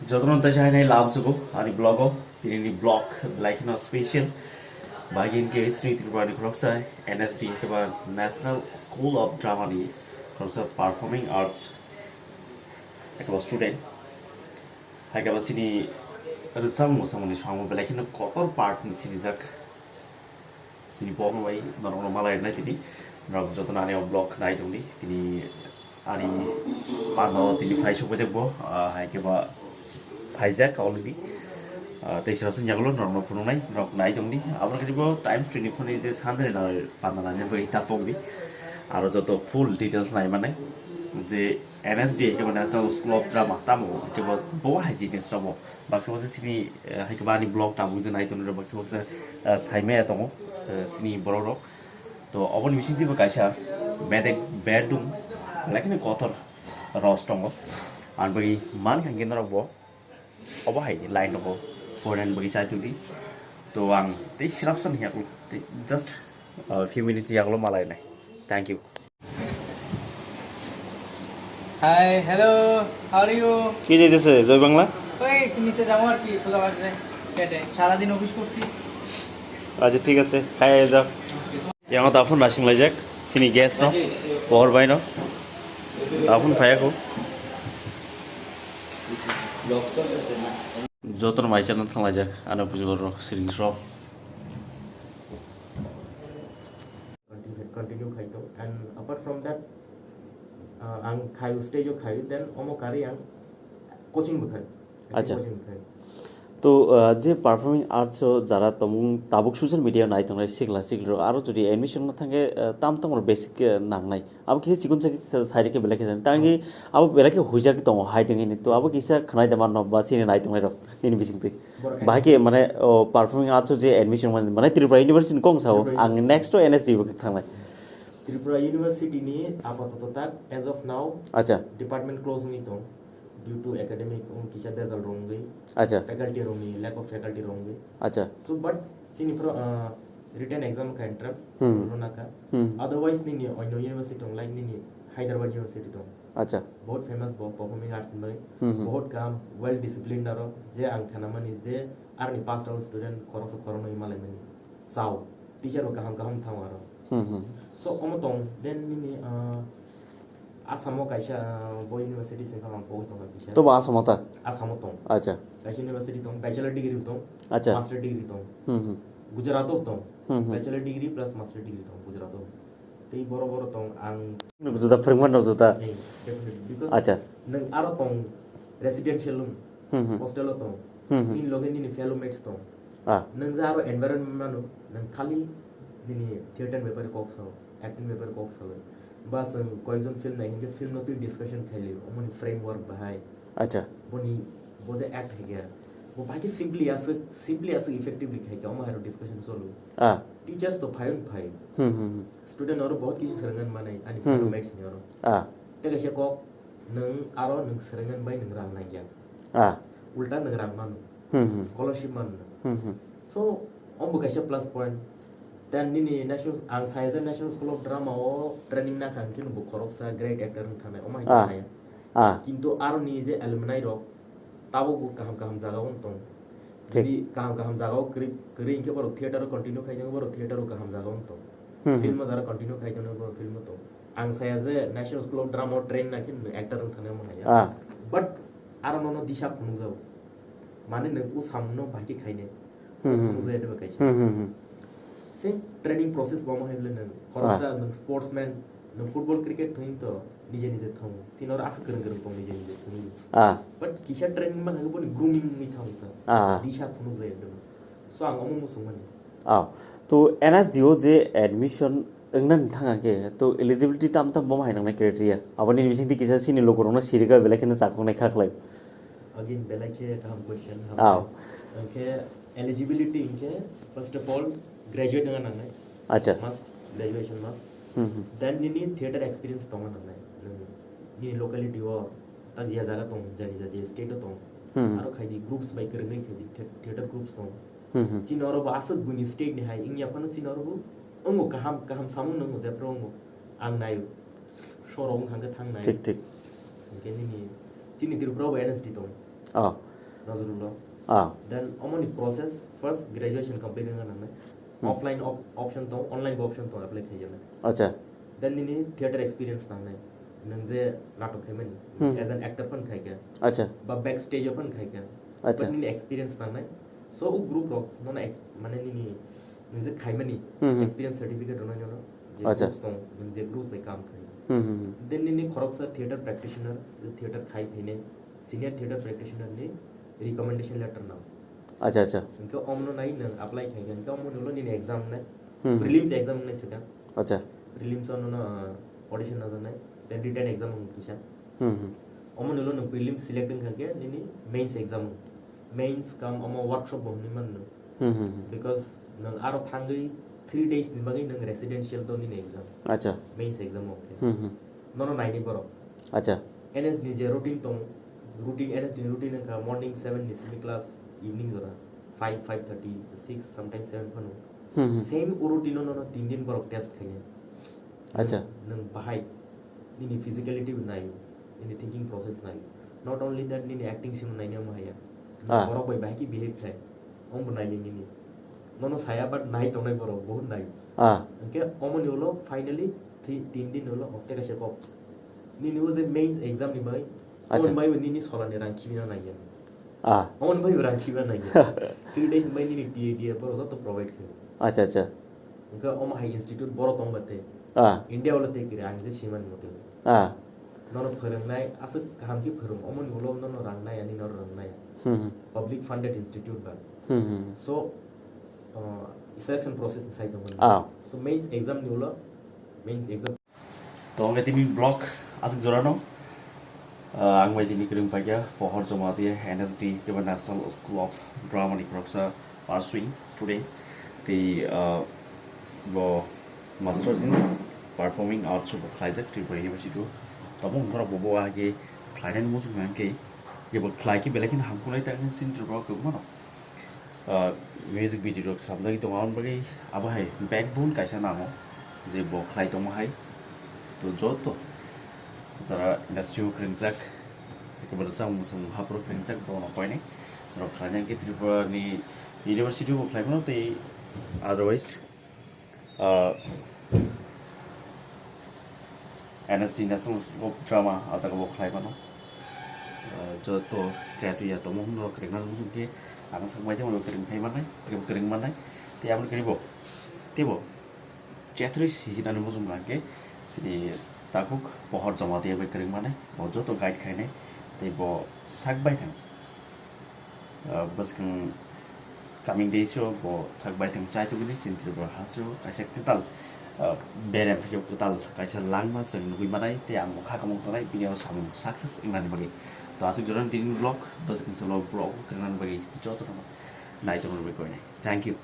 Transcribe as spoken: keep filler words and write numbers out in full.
Jotono tei hai nai lab sugo ani vlog o, tini ni vlog belai kheno special. Bagin ke Sri Tripura ni khoroksa N S D keba National School of Drama ni khoroksa performing arts ekaba student. Hai keba sini rwchapmung mwsamung ni samung belai kheno kotor part ni sirijak. Sini bo bai norokno malai nai tini. Norok jotono ani o vlog nai tongdi. Tini ani panda o tini phai sokbaijak bo, ah, hai khe ba phaijak already. Ah, tei srapsa yagulo norokno phunuknai, norok nai tongdi. Aboni khe bo Times twenty-four ni je sanjani nai panda nai bagwi ta pokdi. Aro joto full details nai manai je N S D khe bo National School of Drama tamo khe bo bo hai jinis rok bo. Baksa baksa sini, eh, hai khe ba ani vlog tabuk je nai tongo, baksa baksa, eh, sai maya tongo, eh, sini borok rok. To oboni bising twibo kaisa bedek bedroom, belai kheno kotor ros tongo. Ang bagwi man kha khe norok bo obo hai line rok bo porinani bagwi chai tongdi. To ang tei srapsa ni yakulo tei just, uh, few minutes yakulo malai nai. Thank you. Hi, hello, how are you? কি যাইতেছে জয় বাংলা? ওই একটু নিচে যাবো আর কি, খোলা বাজারে পেটে। সারাদিন অফিস করছি। আচ্ছা, ঠিক আছে, খাই যাও। Yang o taphun nasing laijak, sini guest no, pohor bai no. Taphun phaiya ko. Joto no mai chana thang laijak, ano puji borok, sini shop. Continue, continue khai tong. And apart from that, uh, ang khai stage o khai, then omo kari ang coaching bo khai. Acha. Coaching khai. To, uh, je performing arts o jara tongmung tabuk social media nai tongnai sikla sikli rok aro jodi admission no thangkhe, uh, tam tamo basic, uh, nangnai. Abo kisa chikon chak side khe belai khe jani. Tangi abo belai khe huijak tongo hai tongini. To abo kisa khnai de manno ba sini nai tongnai rok nini bising twi. Bahai khe mane, o, performing arts o je admission mane, mane Tripura University ni kok sao, Tripura ang University. Next o N S D bo khe thangnai. Tripura University ni apatoto tak as of now, acha, department close wngwi tong due to academic, um, kisa bejal rok wngwi, acha, faculty rok ni lack of faculty rok wngwi. Acha. So, but sini pro, uh, written exam kha entrance, hmm, rwna kha. Hmm. Otherwise nini onyo university tong, like nini Hyderabad University tong. Acha. Bahut famous bo performing arts ni bagwi. Hmm, hmm. Bahut kaham, well disciplined aro, je ang khanamani je arni pass out student khoroksa khoroknwi malaimani. Sao, teacher bo kaham kaham thango aro. Hmm, hmm. So, omo tong, then nini, ah, Assam o kaisa, ah, bo university se kaham pogwi tongkha kisa. To bo Assam o ta? Assam o tong. Acha. Kaisa university tong, bachelor degree tong, acha, master degree tong. Hmm, hmm. Gujarat o tong. Hmm, hmm. Bachelor degree plus master degree tong Gujarat o. Tei boro boro tong ang. Nwk juda phwrwngma nwk juda. Eh, definitely. Because, acha, nwng aro tong residential room, hmm, hmm, hostel o tong. Hmm, hmm. Nini loge nini fellow mates tong. Ah. Nwng je aro environment mano, nwng khali nini theater ni bepare kok sao, acting ni bepare kok sao. Ba chwng koyekjon film nai hinkhe film no twi discussion khailio, omoni framework bahai. Acha. Boni bo je act haikhe, bo bahai khe simply aswk, simply aswk effectively khaikhe, omo hairo discussion cholo. Ah. Teachers to phaiwng phai. Hmm, hmm, hmm. Student oro bahut kisu swrwngna manai, ani, hmm, fellow mates ni oro. Ah. Tei kaisa kok, nwng aro nwng swrwngna bai nwng rang nangya. Ah. Ulta nwng rang mano. Hmm, hmm. Scholarship mano. Hmm, hmm. So, omo kaisa plus point. Then nini national, ang saya je National School of Drama o training nakha hwnkhe bo khoroksa great actor wng thanai, omo hai, ah, saya. Ah. Kintu aro ni je alumni rok, tabuk bo kaham kaham jaga o tong. Thik. Jodi kaham kaham jaga o kwrwi, kwrwi hinkhe borok theater o continue khai tongo, borok theater o kaham jaga o tong. Hmm, hmm. Film o jara continue khai tongo, borok film o tong. Ang saya je National School of Drama o train nakhe actor wng thangna omo hai. Ah. But aro nono disa phunukjago. Mane nwng o samungno bahai khe khainai. Hmm, hmm. Phunukjaya de ba kaisa. Hmm, hmm, hmm. Same training process bo omo hai le nwng. Ah. Khoroksa nwng sportsman, nwng football, cricket thwngwi to nije nije thwngo. Chini oro aswk kwrwng kwrwng tong nije nije thwngwi. Ah. But kisa training man hwnkhe boni grooming wngwi thangkha. Ah. Disa phunukjaya de ba. So ang omo muchungmani. Ah. To N S D O je admission wngnani thang khe to eligibility tam tam bo hai nangnai criteria. Aboni bisingtwi kisa chini lukurokno sirika belai kheno chakoknai kha khlai. Again, belai khe kaham question. Aw. Hwnkhe eligibility hwnkhe, first of all, graduate wngna nangnai. Acha. Must, graduation must. Hmm, hmm. Then nini theater experience tongna nangnai. Nwng nini locality o, tak jia jaga tong, jani jia state o tong. Hmm, hmm. Aro khaidi groups bai kwrwngwi khaidi, the-, theater groups tong. Hmm, hmm. Chini oro bo aswk buini state ni hai wngya phano chini oro bo wngo kaham, kaham samung nwngo jephru wngo. Ang naio. Borok wng thangkhe thangnai. Thik, thik. Hwnkhe nini, chini Tripura bo N S D tong. Ah. Nazrullah. Ah. Then omoni process first graduation complete wngna nangnai. Hmm. Offline op-, option tong, online bo option tong apply khaijaknai. Acha. Then nini theater experience nangnai. Nwng je natok khaimani, Hmm. as an actor phan khaikha. Acha. Ba backstage o phan khaikha. Acha. But nini experience nangnai. So o group rok nono ex-, mane nini nwng je khaimani Hmm, hmm. experience certificate rwnai nono je Acha. groups tong, nwng je groups bai kam khai. Hmm, hmm, hmm. Then nini khoroksa theater practitioner, theater khai phainai, senior theater practitioner ni recommendation letter nang. Acha, acha. Hwnkhe omono nai nwng apply khaikha, hwnkhe omono ulo nini exam wngnai. Hmm, hmm. Prelims exam wngnai swkang. Acha. Prelims o nono, uh, audition najaknai, then written exam wng kisa. Hmm, hmm. Omono ulo nwng prelims select wngkha khe nini mains exam wng. Mains kam omo workshop bo hwnwi mano. Hmm, hmm, hmm. Because nwng aro thangwi three days ni bagwi nwng residential to nini exam. Acha. Mains exam o khe. Hmm, hmm. Nono naini borok. Acha. N S ni je routine tong, routine, N S ni routine wngkha morning seven ni simi class, evening jora five, five thirty, six, sometimes seven phano. Hmm, hmm. Same o routine no nono tin din borok test khainai. Acha. Nwng bahai nini physicality bo naio, nini thinking process naio. Not only that, nini acting simo nainai omo haiya. Ah. Borok bai bahai khe behave khai, omo bo nainai nini. Nono saya, but nai tongnai borok, bahut nai. Ah. Hwnkhe omoni ulo finally thi-, tin din ulo hopte kaisa kok. Nini o je mains exam ni bai, Acha. Omoni bai bo nini solani rang khibina nangya. Ah. Omoni bai bo rang khibina nangya. Three days ni bai nini T A D A borok joto provide khai. Acha, acha. Hwnkhe omo hai institute boro tong ba tei. Ah. India ulo tei kiri ang je simani mote. Ah. Nono phwrwngnai aswk kaham khe phwrwng, omoni ulo nono rang nai ani, nono rang nai. Hmm, hmm. Public funded institute ba. Hmm, hmm. So, uh, selection process ni side of Ah. So mains exam ni ulo, mains exam. To hwnkhe tini vlog aswk jorano, ah, ang bai tini kwrwng paikha Pohor Jamatia N S D keba National School of Drama ni khoroksa pursuing student. Tei, ah, bo Masters in Performing Arts bo khlaijak Tripura University o. Tabuk wngkhorok bo, bo ahai khe khlainani muchung hwnkhe, bo khlai khe belai kheno hamkuknai ta hwnwi chini Tripura o kwbangmano, ah, music video rok swnamjagwi tongo. Aboni bagwi abo hai backbone kaisa nango je bo khlai tongma hai. To joto jara industry o kwrwngjak, ekebare rwchapmung mwsamung haphuru kwrwngjak borokno koinai. Norok khlaina hwnkhe Tripura ni university o bo khlai mano tei otherwise, ah, N S D National School of Drama, ah jaga bo khlai mano. Ah, joto kayatwi ya tongmung norok kwrwngna muchung khe ang sakbai tongmani kwrwng phai mannai, kwrwng mannai. Tei aboni kwrwi bo, tei bo chetri si hinani muchung kha khe chini takhuk Pohor Jamatia bai kwrwng mannai, bo joto guide khainai, tei bo sakbai thang. Ah, bwskang coming days o bo sak baithang chai tongwini chini Tripura hasteo kaisa kwtal, ah, berem phaiyo kwtal kaisa langma chwng nugwi manai tei ang bo kha kamung tongnai bini o samung success wngnani bagwi. To aswk jorani tini vlog, bwskang se vlog, vlog wngnani bagwi jotono nai tongmani bagwi koinai. Thank you.